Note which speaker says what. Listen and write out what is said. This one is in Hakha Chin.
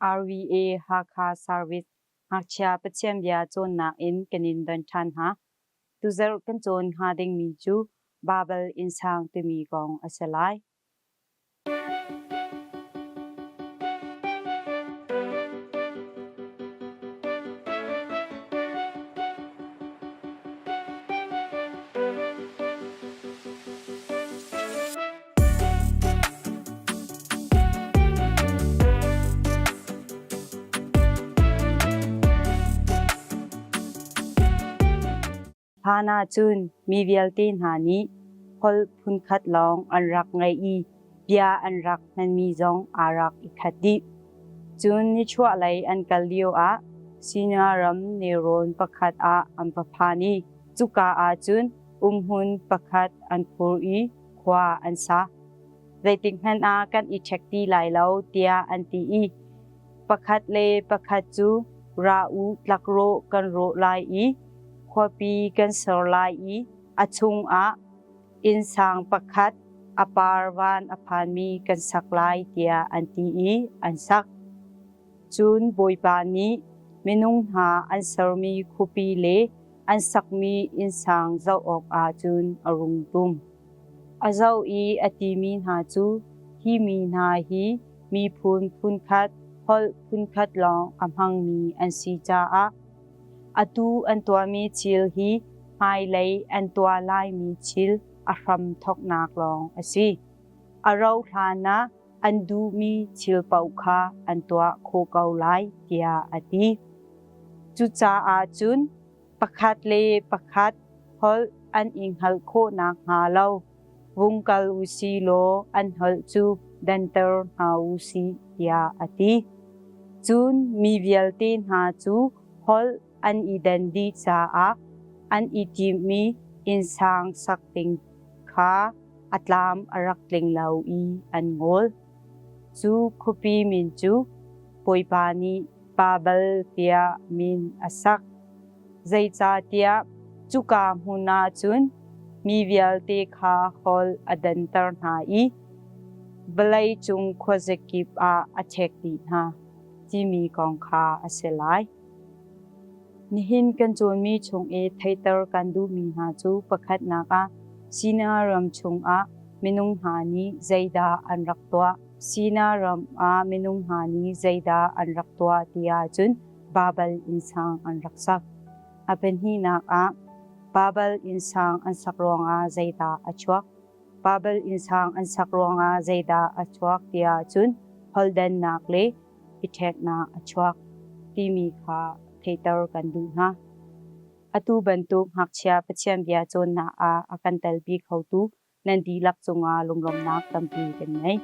Speaker 1: RVA Hakha Service Ngakchia Pathian Bia cawnnak in kan in don ṭhan hna. Tuzarh kan cawn hnga dingmi cu Babel innsang timi kong a si lai. Hlan ahcun mi vialte hna nih holh phunkhat lawng an rak ngei i bia an rak hmanmi zong aa rak i khat dih. Cun nichuahlei an kal lioah Sinar ram nelrawn pakhat ah an va phan i cuka ah cun umhmun pakhat an phur i khua an sa. Zeitikhmanh ah kan i ṭhek ti lai lo tiah an ti i pakhat le pakhat cu ra u tlakrawh kan rawh lai i khuapi kan ser lai i a chungah innsang pakhat a par van a phanmi kan sak lai tiah an ti i an sak. Cun Bawipa nih minung hna an sermi khuapi le an sakmi innsang zoh awkah cun a rung tum. A zoh i a timi hna cu, Hi mi hna hi miphun phunkhat, holh phunkhat lawng a hmangmi an si caah atu an tuahmi thil hi hmailei an tuah laimi thil a hramthawknak lawng a si. A rauhhlan ah an duhmi thil paoh kha an tuah khawh ko lai, tiah a ti. Cucaah cun pakhat le pakhat holh an i hngalh khawh nakhnga lo vung kal u si law an holh cu danter hna u sih, tiah a ti. Cun mi vialte hna cu holh an i dan dih caah an i timhmi innsang sak ding kha a tlam a rak tling lo i an ngol. Cu khuapi min cu Bawipa nih Babel tiah min a sak. Zeicahtiah cuka hmun ah cun mi vialte kha holh a danter hna i vawlei cung khuazakip ah a ṭhek dih hna timi kong kha a si lai. Nihin kan cawnmi chung i theihter kan duhmi hna cu pakhatnak ah Sinar ram chungah minung hna nih zeidah an rak tuah? Sinar ram ah minung hna nih zeidah an rak tuah ti ahcun Babel innsang an rak sak. A pahnihnak ah Babel innsang an sak ruangah zeidah a chuak? Babel innsang an sak ruangah zeidah a chuak ti ahcun holhdannak le i ṭheknak a chuak timi kha theihter kan duh hna. Atu bantuk ngakchia Pathian bia cawnnak ah a kan telpi khotu nan dihlak cungah lunglawmhnak tampi kan ngei.